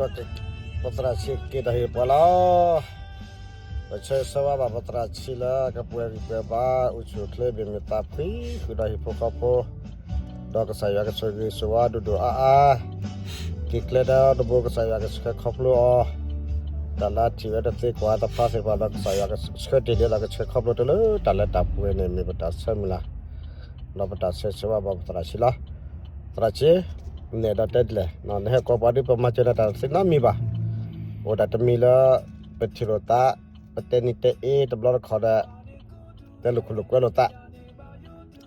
ပသရၣ်ဆံးက့ၤဒီးဟ့ၣ်ပှၤလီၤ. ပဆၢဂ့ၤဆၢဝါဘၣ်ပသရၣ်ဆံးလၢကပှဲၤဂံၢ်ပှဲၤဘါ အိၣ်ဆူၣ်အိၣ်ချ့ မ့ၢ်မ့ၢ်သးဖှံ ဃုာ်ဒီးဟံၣ်ဖိဃီဖိ, ဒီးကစၢ်ယွၤကဆိၣ်ဂ့ၤဆိၣ်ဝါဒိၣ်ဒိၣ်အါအါ, က့ၤကျဲဒီတဘိ ကစၢ်ယွၤကဆှၢခီဖျိအီၤ, တၢ်လၢအထံၣ်ဝဲတသ့ကွၢ်တဖျါသ့ၣ်တဖၣ်ဒီး ကစၢ်ယွၤကဆှၢတ့ၢ်ဒ်သိးကဆှၢခီဖျိတၢ်လၢတၢ်လၢတၢ်ပှဲၤန့ၣ် မ့ၢ်ပတၢ်ဆၢမုၢ်လၢ် ဒီးပတၢ်ဆၢဂ့ၤဆၢဝါဘၣ်ပသရၣ်ဆံးလီၤ. သရၣ်ဆံး, နဲၣ်ဒီးတဲဒ်လဲၣ်, နဟဲကိးပှၤဒီး ပမၤစၢၤနၤတၢ်တသ့နီတမံၤဘၣ်. အိၣ်ဒၣ်တမံၤလၢ ပထံၣ်လိာ်သး, ပတဲနံၤတဲအ့တဘျီတခီၣ်ဒီး တဲလိာ်ခိၣ်လိာ်ကွဲလိာ်သး,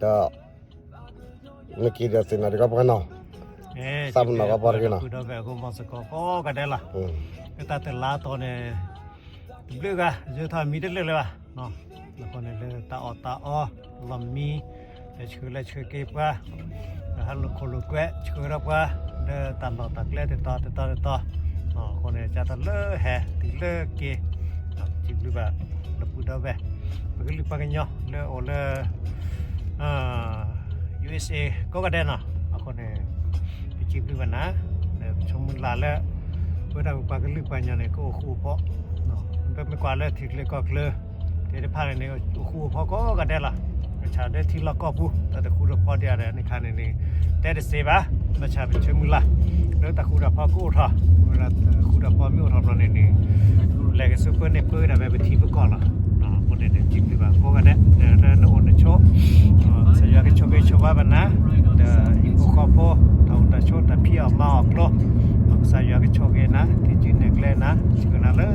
ဒီး နက့ၤဒီးသ့ၣ်နီၣ်ဒံးကီးပှၤနီၤ, သးပနီၣ်ကီးပှၤတဂ့ၤနီၤ, ဒီးဝဲအဃိမီၤစ့ၢ်ကီးကိးဂၤဒဲးလီၤ. လၢတၢ်တလါတီၤန့ၣ် တဘျုးဂၤ ယိၤထီၣ်မံတလၢာ်လၢၤဘၣ်. အဃိန့ၣ်လၢတၢ်အီၣ်တၢ်အီ လီၢ်မံ လဲၤဆှၢလဲၤဆှၢက့ၤပှၤ, ဒီးဟးလိာ်ခိၣ်လိာ်ကွဲဆှၢဒီးပှၤ လၢတၢ်လီၢ်တၢ်ကျဲတတီၤတတီၤတတီၤ, အဃိန့ၣ် ကၢ်တၢ်လၢဟဲတုၤလၢက့ၤ, ပစံးဘျုးဘၣ် ဒီပုၢ်ဒီဝဲၢ် ပကလုာ်ပှၤကညီလၢအိၣ်လၢ USA ကိးဂၤဒဲးနီၤ, အဃိန့ၣ် ပစံးဘျုးဘၣ်နၤ, ပဆိကမိၣ်လၢ်လၢ ပဝဲဒၣ်ပပှၤကလုာ်ပှၤကညီန့ၣ် ကအိၣ်ဃူအိၣ်ဖိး, ပမ့ၢ်ကွၢ်လၢထံချၢကီၢ်ချၢ သ့ၣ်တဖၣ်န့ၣ်န့ၣ် အိၣ်ဃူအိၣ်ဖိးကိးဂၤဒဲးလီၤ. ဘၣ်ဆၣ်လၢထံလီၢ်ကီၢ်ပူၤ တၢ်တဃူတဖိးဒံးအီၤဒီး န့ၣ်ခါန့ၣ်န့ၣ် တဲတစ့ဘၣ်, ဘၣ်ဆၣ်ပဆိကမိၣ်လၢ် လၢတၢ်ဃူတၢ်ဖိးကအိၣ်ထီၣ်, ဝဲဒၣ်တၢ်ဃူတၢ်ဖိးမ့ၢ်အိၣ်ထီၣ်ဘျီန့ၣ်န့ၣ် လဲၤက့ၤဆူပၢန့ၢ်ပၢဝဲဒၣ်ဖဲပထံပကီၢ်လီၤ. အဃိန့ၣ်န့ၣ် စံးဘျုးဘၣ်ကိးဂၤဒဲး လၢနအိၣ်နဆိး ကစၢ်ယွၤကဆိၣ်ဂ့ၤဆိၣ်ဝါဘၣ်နၤ, ဒီးဟံၣ်ဖိဃီဖိ တၢ်အိၣ်တၢ်ဆိးတၢ်ဖံးအီၣ်မၤအီၣ်ကျိ, ကစၢ်ယွၤကဆိၣ်ဂ့ၤနၤ က့ၤစုနဲၣ်ကျဲနၤ ဆှၢနၤလၢ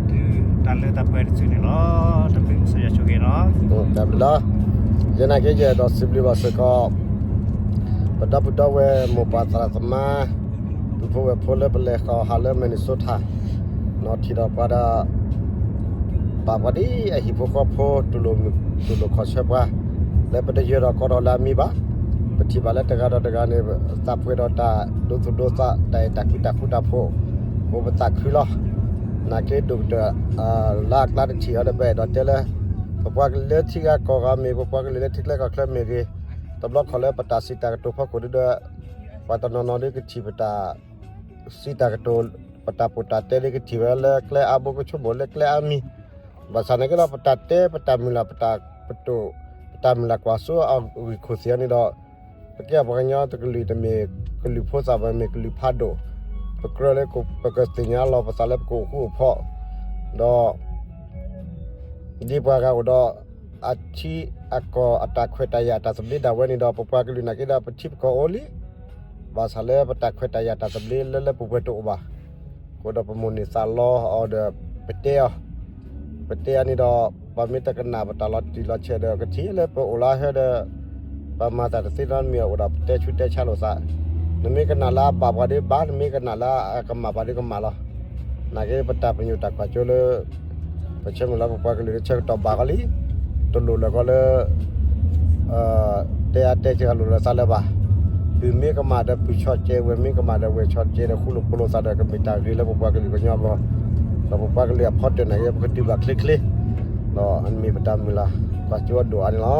တုၤတၢ်လၢတၢ်ပှဲၤတစုန့ၣ်လီၤ. တၢ်ဘျုးကစၢ်ယွၤဆိၣ်ဂ့ၤလီၤ. တၢ်ဘျုးလီၤ. ယနာ်က့ယအဲၣ်ဒိးစံးဘျုးဘၣ်စ့ၢ်ကီး ပဒီပုၢ်ဒီဝဲၢ်မိၢ်ပၢ်သရၣ်သမါ ပုၢ်ဖိဝဲၢ်ဖိလၢပလဲၤဃီၤဟးလၢ Minnesota နီၤ ထံၣ်ဒီးပှၤဒီး ဘၣ်ပှၤဒ်အဟံၣ်ဖိဃီဖိ တူၢ်လိာ်မုာ်တူၢ်လိာ်ခီၣ်ဆၢပှၤ လၢပတယၢၤဒီးကီဒီးလၢအမံၤဘၣ်. ပထံၣ်ဘၣ်လၢတဂၤဒီးတဂၤန့ၣ် သးပှဲၤဒီးတၢ်ဒိသူၣ်ဒိသး တၢ်အဲၣ်တၢ်ကွံတၢ်ဃူတၢ်ဖိး အိၣ်ပသးခုလီၤ. နာ်က့ဒိၣ်ကတၢၢ် လၢအကျါတထံၣ်အီၤဒီး ပအဲၣ်ဒိးတဲလၢ ပပှၤကလုာ်လၢထံဂၤကီၢ်ဂၤမ့ၢ်ဂ့ၤ ပပှၤကလုာ်လၢထံချၢကီၢ်ချၢမ့ၢ်ဂ့ၤ, တဘျီခီၣ်လၢပတၢ်စံးတၢ်ကတိၤဖီခိၣ်ဒုဒီး ပှၤတနီၤနီၤဒုကထံၣ်ပတၢ် စံးတၢ်ကတိၤ ပတၢ်ပိာ်တၢ်တဲဒုကထံၣ်ဝဲလၢကျဲအါဘိကဆိကမိၣ်လၢကျဲအါမံၤ, ဘၣ်ဆၣ်န့ၣ်ကဒီးပတၢ်တဲ ပတၢ်မုၢ်လၢ် ပတၢ်ပတိၢ် ပတၢ်မုၢ်လၢ်ကွၢ်စိအဂံၢ်ခိၣ်သ့ၣ်အီၤန့ၣ်ဒီး ပကဲပှၤကညီတကလုာ်တမ့ၢ်ကလုာ်ဖိသၣ် ပမ့ၢ်ကလုာ်ဖးဒိၣ်, ပကြၢးလၢပကသ့ၣ်ညါလီၤပသးလၢပကအိၣ်ဃူအိၣ်ဖိး, ဒီး ဒ်ပှၤဂၤအိၣ်ဒီး အထံအကီၢ်အတၢ်ခွဲးတၢ်ယာ်အတၢ်သဘျ့ဒၣ်ဝဲန့ၣ်ဒီး ပပှၤကလုာ်နာ်က့ဒီးပထံပကီၢ်အိၣ်လံ, ဘၣ်ဆၣ်လၢပတၢ်ခွဲးတၢ်ယာ်တၢ်သဘျ့လၢလၢပှဲၤပှဲၤတအိၣ်ဘၣ်. အဃိဒီးပမိၣ်န့ၢ်သးလီအီၤဒီး ပတဲအီၤ, ပတဲအီၤန့ၣ်ဒီး ပှၤမ့ၢ်တကနၣ်ပတၢ်လီၤတံၢ်လီၤဆဲးဒီး ကထံၣ်လၢပအိၣ်လၢဟဲဒီး ပမၤတၢ်တသ့နီတမံၤအအိၣ်ဒီး ပတဲဆူးတဲဆါလိာ်သး, နမ့ၢ်ကနၣ်လၢအဘၣ်ပှၤဒီးဘၣ်, နမ့ၢ်ကနၣ်လၢအကမၣ်ပှၤဒီးကမၣ်လီၤ. နာ်က့ပတၢ်ပညိၣ်တၢ်ကွၢ်စိလၢ ပဆၢမုၢ်လၢ်ပပှၤကလုာ်လၢဆၢကတီၢ်ဘၣ်ဃီလံ, တလိၣ်လၢၤကီလၢ တဲအါတဲစ့ၢ်ကီးလိာ်လၢသးလၢၤဘၣ်. ပုၢ်မ့ၢ်ကမၣ်ဒီးပုၢ်ဆီၣ်ကဲး, ဝဲၢ်မ့ၢ်ကမၣ်ဒီးဝဲၢ်ဆီၣ်ကဲးဒီး ဃူလိာ်ဖိးလိာ်သးဒီး ကမ့ၢ်တၢ်ဂ့ၤလၢပပှၤကလုာ်ကညီအဂီၢ်, ဒီးပပှၤကလုာ်အဖီတၢၢ်နာ်က့ ပကတုၤဘၣ်ချ့ချ့, ဒီးအမ့ၢ်ပတၢ်မုၢ်လၢ်ကွၢ်စိအဒိၣ်အါန့ၣ်လီၤ.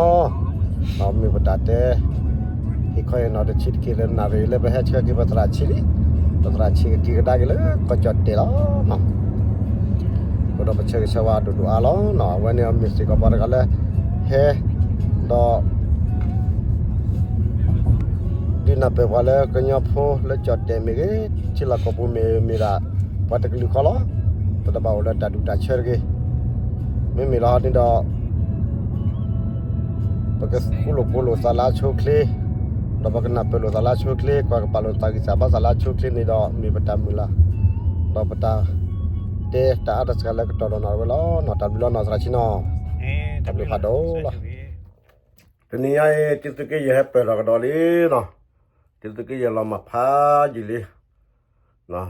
ဒီးမ့ၢ်ပတၢ်တဲ ဟ့ၣ်ခီဟ့ၣ်နီၤတဆံးတက့ၢ်လၢနၣ်ရံၣ်လၢပဟဲဆှၢက့ၤပသရၣ်ဆံးလံ, ပသရၣ်ဆံးကက့ၤကဒါက့ၤလၢကီၢ်ကၠီၣ်တဲာ်လီၤ. အဃိဒီးပဆၢဂ့ၤဆၢဝါဒိၣ်ဒိၣ်အါလီၤ. အဝဲန့ၣ်မ့ၢ်စ့ၢ်ကီးပှၤတဂၤလၢ ဟဲ ဒီး ဒုးနၢ်ပၢၢ်ပှၤလၢကညီဖိလၢကၠီၣ်တဲာ်မ့ၢ်ဂ့ၤ, ထံလီၢ်ကီၢ်ပူၤမ့ၢ်ဂ့ၤ မ့ၢ်ဒၣ်ပှၤတကလုာ်ဃီလီၤ. ပတဘၣ်အိၣ်လၢတၢ်ဒူၣ်တၢ်ဆၢတဂ့ၤ. မ့မ့ၢ်လီၤဟီဒ်န့ၣ်ဒီး ပကဃူလိာ်ဖိးလိာ်သးလၢအဆိအချ့, ဒီးပကနၢ်ပၢၢ်လိာ်သးလၢအဆိအချ့, ကွၢ်ကပာ်လိာ်သးဂံၢ်စၢ်ဘါစၢ်လၢအဆိအချ့န့ၣ်ဒီး မ့ၢ်ပတၢ်မုၢ်လၢ်, ဒီးပတၢ်တဲတၢ်အါတၢ်စှၤလၢကတီၢ်ဒီးနီၢ်ဝဲလီၤ. တၢ်ဘျုးလီၤနီၢ်သရၣ်ဆံးနီၤ, တၢ်ဘျုးဖးဒိၣ်လီၤ. တနံၤညါအံၤ တံသုးက့ယဲၢ်ဟဲပၢၢ်ထီၣ်ကဒီးလံနီၤ, တံသုးက့ယဲၢ်လီၤမၢ်ဖးယံာ်လံ,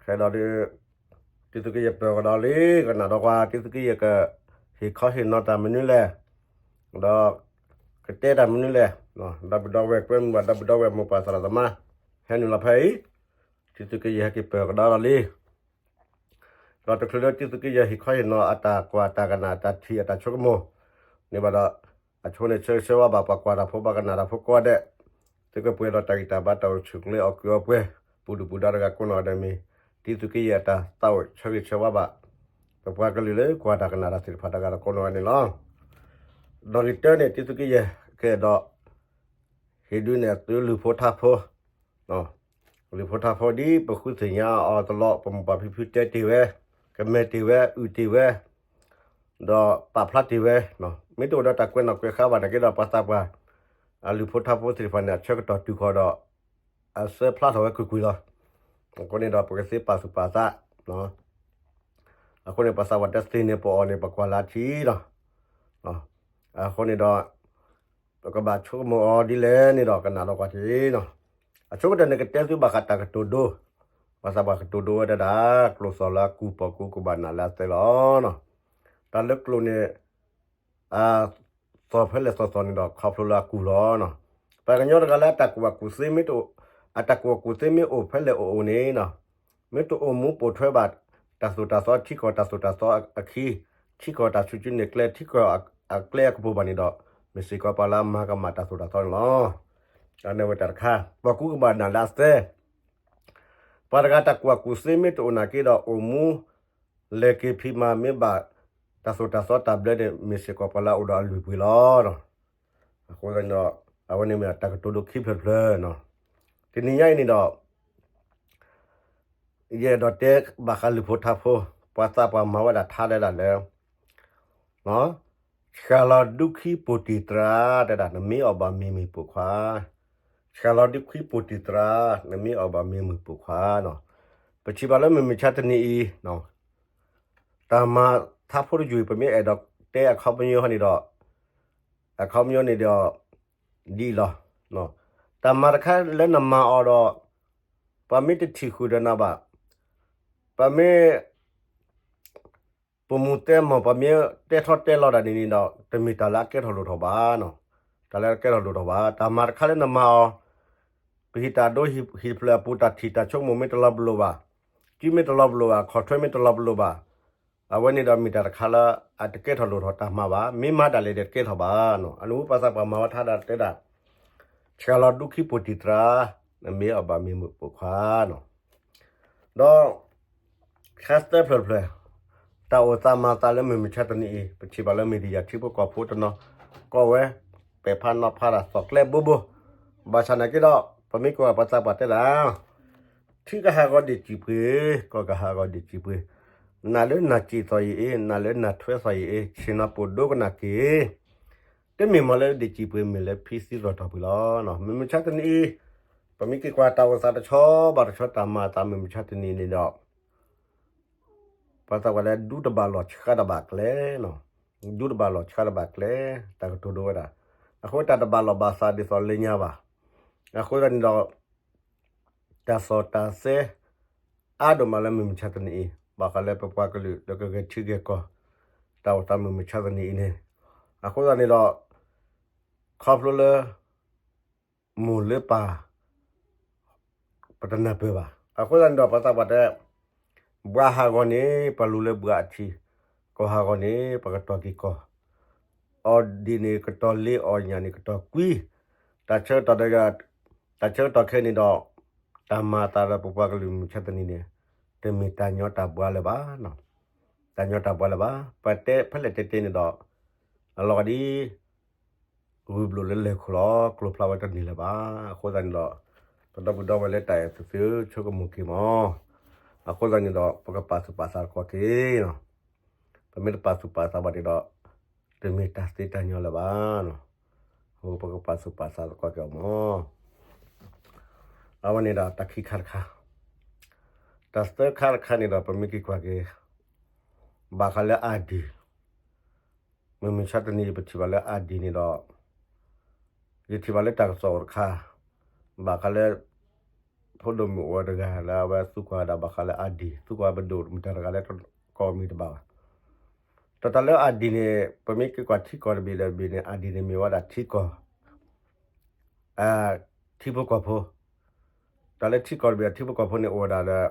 ခဲဒီးဒုး တံသုးက့ယဲၢ်ပၢၢ်ကဒီးလံ, ကနၣ်ဒီးကွၢ် တံသုးက့ယဲၢ်က ဟ့ၣ်ခီဟ့ၣ်နီၤတၢ်မနုၤလဲၣ်, ဒီး ကတဲတၢ်မနုၤလဲၣ်, ဒီပုၢ်ဒီဝဲၢ်ကွဲမုာ်ဘၣ် ဒီပုၢ်ဒီဝဲၢ်မိၢ်ပၢ်သရၣ်သမါ ဟဲနုာ်လီၤဖဲအံၤ, တံသုးက့ယဲၢ်ဟဲက့ၤပၢၢ်ကဒီးလီၤလံ. ဒီးတချုးလၢတံသုးက့ယဲၢ်ဟ့ၣ်ခီဟ့ၣ်နီၤအတၢ်ကွၢ်တၢ်ကနၣ်တၢ်ထံၣ်အတၢ်ဆိကမိၣ်န့ၣ်ဘၣ်ဒီး, အဆိန့ၣ်ဆၢဂ့ၤဆၢဝါဘၣ်ပှၤကွၢ်တၢ်ဖိ ပှၤကနၣ်တၢ်ဖိကိးဂၤဒဲး, သုကပှဲၤဒီးတၢ်ဂံၢ်တၢ်ဘါ တၢ်အိၣ်ဆူၣ်အိၣ်ချ့ အီၣ်ကုးအီပှဲၤ, ပူၤဒုၣ်ပူၤဒါတဂၤကိးနီၢ်ဂၤဒဲးမ့ၢ် တံသုးက့ယဲၢ်အတၢ်သးအိၣ်ဆၢဂ့ၤဆၢဝါဘၣ် ပပှၤကလုာ်လၢကွၢ်တၢ်ကနၣ်တၢ်သ့ၣ်တဖၣ်တဂၤဒီးကိးနီၢ်ဂၤန့ၣ်လီၤ. နီၣ်ဂံၢ်တၢန့ၣ် တံသုးက့ယဲၢ်ကအဲၣ်ဒိး ဟ့ၣ်ဒုးနဲၣ်သုလုၢ်ဖိထါဖိ, လုၢ်ဖိထါဖိဒ်ပဃုသ့ၣ်ညါအီၤတလီၤ ပမိၢ်ပၢ်ဖံဖုတဲတ့ၢ်ဝဲ, ကမဲာ်တ့ၢ်ဝဲ, အုၣ်တ့ၢ်ဝဲ, ဒီးပာ်ဖျါတ့ၢ်ဝဲ, မ့ၢ်တအိၣ်ဒီးတၢ်ကွဲးနီၣ်ကွဲးဃါဘၣ်နာ်က့ဒီး ပှၤသးပှၢ် အလုၢ်ဖိထါဖိသ့ၣ်တဖၣ်န့ၣ် အဆၢကတီၢ်တုၤဃီၤဒီး အစၢဖျါထီၣ်ဝဲကွ့ၢ်ကွ့ၢ်လီၤ. အဃိန့ၣ်ဒီး ပကသ့ပာ်သူၣ်ပာ်သး, အဃိန့ၣ် ပှၤသးပှၢ်တဲသ့ၣ်န့ၣ်ပအီၣ်န့ၣ် ပကွၢ်လၢထံလီၤ. အဃိန့ၣ်ဒီး ပကဘၣ်ဆိကမိၣ်အီၤဒ်လဲၣ်န့ၣ်ဒီး ကနၣ်ဒီးကွၢ်ထံလီၤ. အဆိကတၢၢ်န့ၣ် ကတဲသုဘၣ်ဃးတၢ်ကတိၤဒိ, ပှၤသးပှၢ်ကတိၤဒိဝဲဒၣ် ကျိၣ်သီၣ်လၢအကူၣ် ပီၣ်ကူကဘၣ်နၢ်လၢအသဲလီၤ. တၢ်လၢကျိၣ်န့ၣ် အသီၣ်ဖဲလဲၣ်သီၣ်သီၣ်န့ၣ်ဒီး ခီဖျိလၢအကူၣ်လီၤ. ပှၤကညီတဂၤလၢအတၢ်ကူၣ်ဘၣ်ကူၣ်သ့မ့ၢ်တအိၣ်, အတၢ်ကူၣ်ဘၣ်ကူၣ်သ့မ့ၢ်အိၣ်ဖဲလဲၣ်အိၣ်အိၣ်န့ၣ်, မ့ၢ်တအိၣ်မူပိာ်ထွဲဘၣ် တၢ်သိၣ်တၢ်သီ ထံကီၢ်တၢ်သိၣ်တၢ်သီအခံ, ထံကီၢ်တၢ်ဆူၣ်စုနဲၣ်ကျဲ ထံကီၢ်အကျဲအကပူၤဘၣ်န့ၣ်ဒီး မ့ၢ်စ့ၢ်ကီးပှၤလၢအမၤကမၣ်တၢ်သိၣ်တၢ်သီန့ၣ်လီၤ. အန့ၣ်ဝဲတၢ်တခါ ပီၣ်ကူကဘၣ်နၢ်လၢအသဲ ပှၤတဂၤတၢ်ကူၣ်ဘၣ်ကူၣ်သ့မ့ၢ်တအိၣ်နာ်က့ဒီး အိၣ်မူလဲၤက့ၤဖံးမၤမ့ၢ်ဘၣ် တၢ်သိၣ်တၢ်သီတၢ်ဘျၢန့ၣ် မ့ၢ်စ့ၢ်ကီးပှၤလၢအအိၣ်ဒီးအလုၢ်အပှ့ၤလီၤ. အဃိသတးန့ၣ်ဒီး အဝဲန့ၣ်မ့ၢ်တၢ်ကတိၤဒိခံဖျၢၣ်တဖျၢၣ်, တနံၤညါအံၤန့ၣ်ဒီး ယအဲၣ်ဒိးတဲဘၣ်ဃးလုၢ်ဖိထါဖိ, ပှၤသးပှၢ်မၤဝဲဒၣ်ထါတဲဒၣ်လၢ ဆှၢလီၤဒူခံပိာ်တံၢ်သရၣ် တဲဒၣ် နမ့ၢ်အီၣ်ဘၣ်မ့ၢ်မုာ်ပိာ်ခွါ, ဆှၢလီၤဒူခံပိာ်တံၢ်သရၣ် နမ့ၢ်အီၣ်ဘၣ်မ့ၢ်မုာ်ပိာ်ခွါနီၤ. ပထံၣ်ဘၣ်လၢမုၢ်မဆါတနံၤအံၤ တၢ်မၤထါဖိတယုၢ်အံၤ ပမ့ၢ်အဲၣ်ဒိးတဲအခီပညီန့ၣ်ဒီး အခီပညီန့ၣ်ဒီး ဒ်အံၤလီၤ. တၢ်မၤတခါလၢနမၤအီၤဒီး ပှၤမ့ၢ်တထံၣ်ဃုာ်ဒီးနၤဘၣ်, ပှၤမ့ၢ် ပမူတဲမီၢ် ပှၤမ့ၢ်တဲထီၣ်တဲလီၤတၢ်န့ၣ်န့ၣ်ဒီး တမ့ၢ်တၢ်လၢအကဲထီၣ်လိၣ်ထီၣ်ဘၣ်နီၤ. တၢ်လၢအကဲထီၣ်လိၣ်ထီၣ်ဘၣ်. တၢ်မၤတခါလၢနမၤအီၤ ပဟံၣ်တၢ်ဒိဟံၣ်တဖျၢၣ်အပူၤ တၢ်ထံၣ်တၢ်ဆိကမိၣ်မ့ၢ်တလီၤပလိာ်ဘၣ်, စုမ့ၢ်တလီၤပလိာ်ဘၣ်, ခီၣ်ထွဲမ့ၢ်တလီၤပလိာ်ဘၣ်, အဝဲန့ၣ်ဒီးမ့ၢ်တၢ်တခါလၢအတကဲထီၣ်လိၣ်ထီၣ်တၢ်မၤဘၣ်. မ့ၢ်မၤဒၣ်လဲာ်ဒီးတကဲထီၣ်ဘၣ်နီၤ. အန့ၣ်ပှၤသးပှၢ်မၤဝဲထါဒၣ်တဲဒၣ် ဆှၢလီၤဒူခံပိာ်တံၢ်သရၣ်, နမ့ၢ်အီၣ်ဘၣ်မ့ၢ်မုာ်ပိာ်ခွါနီၤ. ဒီး ခါသၢဖျၢၣ်တဖျၢၣ် တၢ်အိၣ်သးမၤသးလၢမုၢ်မဆါတနံၤအံၤ ပထံၣ်ဘၣ်လၢ media ထံဖိကီၢ်ဖိတနီၤ ကိးဝဲ ပဲာ်ဖးနီၤဖးတၢ်သီၣ်ကျဲဘိဘိ, ဘၣ်ဆၣ်နာ်က့ဒီး ပမ့ၢ်ကွၢ်ပှၤသးပှၢ်တဲဒၣ် ထံကဟးဂီၤဒံၣ်စံၣ်ပှ့ၤ, ကီၢ်ကဟးဂီၤဒံၣ်စံၣ်ပှ့ၤ, နၢ်လၢနၢ်စံၣ်သီၣ်အံၤအ့, နၢ်လၢနၢ်ထွဲသီၣ်အံၤအ့, ဆ့ၣ်နီၤပိာ်ဒိကနၣ်က့ၤ တမ့ၢ်မၤလၢဒံၣ်စံၣ်ပှ့ၤ မ့ၢ်လၢဖံသံသီၣ်ထီၣ်ပှ့ၤလီၤ. မုၢ်မဆါတနံၤအံၤ ပမ့ၢ်က့ၤကွၢ်တၢ်အိၣ်သးတဆီဘၣ်တဆီ တၢ်မၤအသးမုၢ်မဆါတနံၤန့ၣ်ဒီး ပှၤသးပှၢ်လၢဒူတဘၣ်လီၢ်ဆှါတဘၣ်ကျဲ, ဒူတဘၣ်လီၢ်ဆှါတဘၣ်ကျဲ, တၢ်ကတိၤဒိဝဲဒၣ်, အဃိတၢ်တဘၣ်လီၢ်ဘၣ်သးဒ်သိးလၢညါဘၣ်. အဃိသတးန့ၣ်ဒီး တၢ်သီၣ်တၢ်သဲ အါဒိၣ်မးလၢမုၢ်မဆါတနံၤအံၤ ဘၣ်ဃးလၢပပှၤကလုာ်လၢကဂဲၤထံဂဲၤကီၢ် တၢ်အိၣ်သးမုၢ်မဆါတနံၤအံၤန့ၣ်, အဃိသတးန့ၣ်ဒီး ခီဖျိလၢ မိၢ်လၢပၢ် ပတနၢ်ပၢၢ်ဘၣ်. အဃိသတးန့ၣ်ဒီး ပှၤသးပှၢ်တဲ ဘှါဟးဂီၤန့ၣ် ပလူၤလၢဘှါအထံ, ကီၢ်ဟးဂီၤန့ၣ် ပကတီၢ်က့ၤကီၢ်, အီၣ်ဒံၣ်န့ၣ်ကတီၢ်လ့ အီၣ်ညၣ်န့ၣ်ကတီၢ်ကွံ, တၢ်ဆၢကတီၢ်တဂၤ တၢ်ဆၢကတီၢ်ခဲအံၤန့ၣ်ဒီး တၢ်မၤအသးလၢပပှၤကလုာ်မုၢ်မဆါတနံၤန့ၣ် တမ့ၢ်တၢ်ညီတၢ်ဘှါလၢၤဘၣ်, တၢ်ညီတၢ်ဘှါလၢၤဘၣ်. ပတဲဖဲလဲၣ်တဲတဲန့ၣ်ဒီး အလီၤဂာ်ဒ် ဂုၢ်ဘျိၣ်လၢလဲၤခိၣ်လီၤ ကျိၤဖျါဝဲတန့ၢ်လၢၤဘၣ်. အဃိသတးန့ၣ်ဒီး ပဒီပုၢ်ဒီဝဲၢ်လၢတၢ်အဲၣ်သုသု ဆိကမိၣ်က့ၤမး. အဃိသတးန့ၣ်ဒီး ပကပာ်သူၣ်ပာ်သးသကိးက့ၤ, ပမ့ၢ်တပာ်သူၣ်ပာ်သးဘၣ်န့ၣ်ဒီး တမ့ၢ်တၢ်သ့တၢ်ညီလၢၤဘၣ်. အဃိပကပာ်သူၣ်ပာ်သးသကိးက့ၤအီၤမး. အဝဲန့ၣ်ဒီးတၢ်ခံခါတခါ, တၢ်သၢခါတခါန့ၣ်ဒီး ပမ့ၢ်က့ၤကွၢ်က့ၤ ဘၣ်ဃးလၢအၣ်ဒံၣ် မုၢ်မဆါတနံၤအံၤ ပထံၣ်ဘၣ်လၢအၣ်ဒံၣ်န့ၣ်ဒီး ယထံၣ်ဘၣ်လၢတၢ်ကစီၣ်အိၣ်တခါ ဘၣ်ဃးလၢ ဖိဒိၣ်မုၣ်အိၣ်ဝဲတဂၤလၢအဝဲသူကွၢ်ဝဲဒၣ်ဘၣ်ဃးလၢအၣ်ဒံၣ်, သူကွၢ်ပဒိၣ်မတၤတဂၤလၢကိးမံၤတဘၣ်ဘၣ်. ဒီးတၢ်လၢအၣ်ဒံၣ်န့ၣ် ပမ့ၢ်က့ၤကွၢ်ထံကီၢ်တဘ့ၣ်ဒီးတဘ့ၣ်န့ၣ် အၣ်ဒံၣ်န့ၣ်မ့ၢ်ဝဲဒၣ်ထံကီၢ် ထံဖိကီၢ်ဖိ, တၢ်လၢထံကီၢ်တဘ့ၣ်ဒီးထံဖိကီၢ်ဖိန့ၣ် အိၣ်ဝဲဒၣ်ဒီး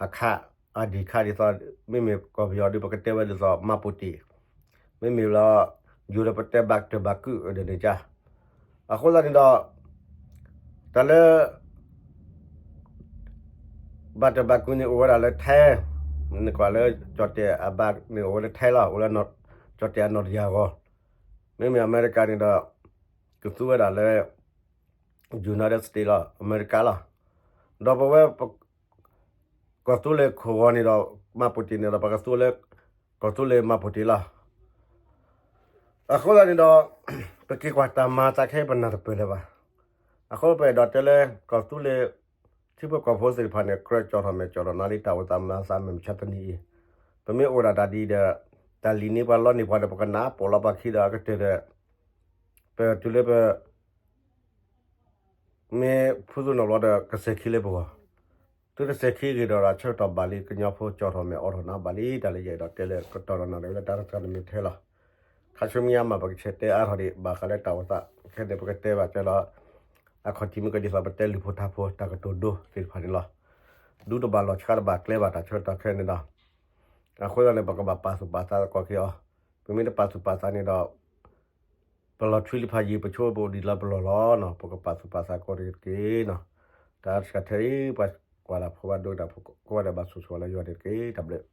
အခး အၣ်ဒံၣ်ခးဒ်သိး မ့မ့ၢ်ကီၢ်ပယီၤဒီး ပကတဲဝဲဒ်သိး မှတ်ပုံတင်, မ့မ့ၢ်လၢ ယိၤဒီးပတဲ ဘးကတၢၢ်ဘးကုၣ်ဒ်န့ၣ်ကါ. အဃိသတးန့ၣ်ဒီး တၢ်လၢ ဘၣ်တၢ်ဘၣ်ကူန့ၣ်အိၣ်ဝဲဒၣ်လၢထဲ, နကွၢ်လၢကၠီၣ်တဲၣ်အဘၣ်န့ၣ်အိၣ်ဝဲလၢထဲလီၤ, အိၣ်လၢကၠီၣ်တဲၣ်အနီၣ်တယၢ်အဂီၢ်, မ့မ့ၢ်အမဲရကၤန့ၣ်ဒီး ကသူဝဲဒၣ်လၢ United States လီၤ, အမဲရကၤလီၤ. ဒီးပဝဲ ကီၢ်သူလ့ၤခိၣ်ဂီၤန့ၣ်ဒီး မၤပူၤတ့ၢ်န့ၣ်ဒီး ပကသူလၢ ကီၢ်သူလ့ၤမၤပူၤတ့ၢ်လီၤ. အဃိသတးန့ၣ်ဒီး ပက့ၤကွၢ်တၢ်မၤသးခဲအံၤ ပနၢ်တပၢၢ်လၢၤဘၣ်. အဃိပအဲၣ်ဒိးတဲလၢ ကီၢ်သူလ့ၤ ထံဖိကီၢ်ဖိသ့ၣ်တဖၣ်န့ၣ် ကြၢးကၠီၣ်ထီၣ်မဲာ်ကၠီၣ်ထီၣ်နၢ်လံတၢ်အိၣ်သးမၤသးမဲာ်မဆါတနံၤအံၤ, ပမ့ၢ်အိၣ်ဒၣ်တၢ်ဒ်အံၤဒီး တၢ်လံၣ်န့ၢ်ပှၤလီန့ၢ်ပှၤဒီး ပကနၢ်ပီၣ်လီၤပှၤခံဒီးအကတၢၢ်ဒီး ပတုၤလၢပ မ့ၢ်ဖုသူၣ်နီၣ်ဘျီဒီး ကစဲၤခံလၢပဂီၢ်, သုတစဲၤခံဂ့ၤဒီး ဆၢကတီၢ်ဘၣ်လံ ကညီဖိကၠီၣ်ထီၣ်မဲာ်အိးထီၣ်နၢ်ဘၣ်လံ တၢ်လၢယအဲၣ်ဒိးတဲလၢကတီၢ်ဒီးနၣ်ရံၣ်လၢတၢ်ကစီၣ်န့ၣ်မ့ၢ်ထဲလီၤ. ခါဆူမဲာ်ညါမး ပကဆဲးတဲအါထီၣ်ဒံး ဘၣ်ဃးလၢတၢ်အိၣ်သး ခဲန့ၣ် ပကတဲဘၣ်ကၢလီၤ အခီၣ်ထံးမ့ၢ်ကဒ်သိးပတဲလုၢ်ဖိထါဖိ တၢ်ကတိၤဒိသ့ၣ်တဖၣ်န့ၣ်လီၤ. ဒူတဘၣ်လီၢ်ဆှါတဘၣ်ကျဲဘၣ် တၢ်ဆၢကတီၢ်ခဲန့ၣ်ဒီး အဃိသတးန့ၣ် ပကဘၣ်ပာ်သူၣ်ပာ်သးသကိးက့ၤအီၤ, ပမ့ၢ်တပာ်သူၣ်ပာ်သးန့ၣ်ဒီး ပလီၤထွံလံဖးယံၤ ပဆိကမိၣ်ဒံးလၢပလီၢ်လီၤနီၤ, ပကပာ်သူၣ်ပာ်သးကိးဂၤတက့ၢ်နီၤ. တၢ်စှၤထဲအံၤ ပှၤကွၢ်တၢ်ဖိဘၣ်ဒိတၢ်ဖိကိးဂၤဒဲး ဘၣ်ဆိၣ်ဆိၣ်လၢယွၤန့ၣ်တက့ၢ်. တၢ်ဘျုး